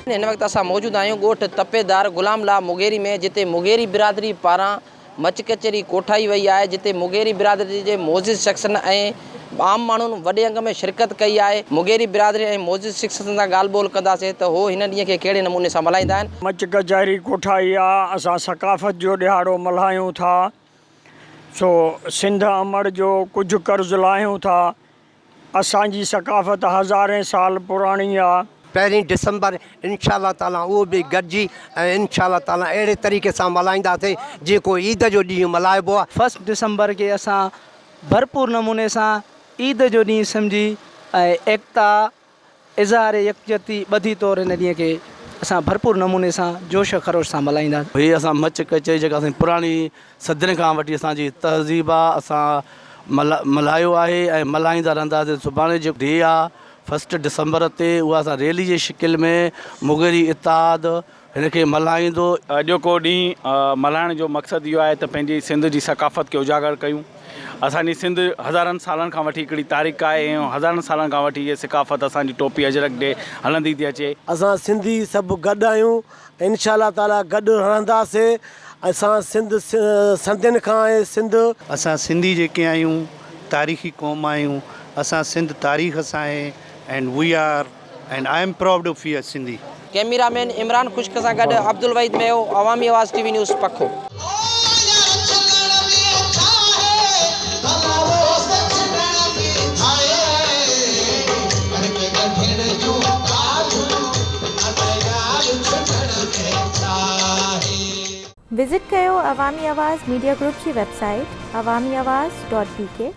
هن وقت اسان موجود آهيون ڳوٺ تپيدار غلام الله مغيري ۾ جتي مغيري برادري پاران مچ ڪچهري ڪوٺائي وئي آهي جتي مغيري برادري جي معزز شخصن ۽ عام ماڻهن وڏي انگ ۾ شرڪت ڪئي آهي مغيري برادري ۽ معزز شخصن سان ڳالهه ٻولهه ڪنداسين ته هو هن ڏينهن کي ڪهڙي نموني سان ملهائيندا آهن. مچ ڪچهري ڪوٺائي آ اسان ثقافت جو ڏهاڙو ملهايون ٿا سو سنڌ امڙ جو ڪجهه قرض لاهيون ٿا اسان جي ثقافت هزارين سال پراڻي آ. پهرين ڊسمبر انشاء الله تعالي اهو به گڏجي ۽ انشاء الله تعالي اهڙي طريقي سان ملهائينداسين جيئن ڪو عيد جو ڏينهن ملهائبو آ. فرسٽ ڊسمبر کي اسان ڀرپور نموني سان عيد جو ڏينهن سمجهي ۽ ايڪتا اظهار يڪجهتي ٻڌي طور هن ڏينهن کي اسان ڀرپور نموني سان جوش و خروش سان ملهائينداسين. هي اسان مچ ڪچهري جيڪا اسان جي پراڻي صدين کان وٺي اسان جي تهذيب آ اسان ملهايو آهي ۽ ملهائيندا رهنداسين سڀاڻي جيڪو ڊي آ فرسٽ ڊسمبر تي اها اسان ريلي جي شڪل ۾ مغيري اتحاد هن کي ملهائيندو. اڄوڪو ڏينهن ملهائڻ جو مقصد اهو آهي ته پنهنجي سنڌ جي ثقافت کي اجاگر ڪيون. اسان جي سنڌ هزارن سالن کان وٺي هڪڙي تاريخ آهي ۽ هزارن سالن کان وٺي هيء ثقافت اسان جي ٽوپي اجرڪ ڊي هلندي ٿي اچي. اسان سنڌي سڀ گڏ آهيون ۽ انشاء الله تعالي گڏ رهنداسي اسان سنڌ سنڌين کان آهي سنڌ. اسان سنڌي جيڪي آهيون تاريخي قوم آهيون اسان سنڌ تاريخ سان آهي and we are and I am proud of a Sindhi. Camera man Imran Khushk سان گڏ Abdul Wahid Meho, Awami Awaz T V news, Pakho. Visit ڪيو عوامي آواز ميڊيا گروپ جي website Awami Awaz dot B K.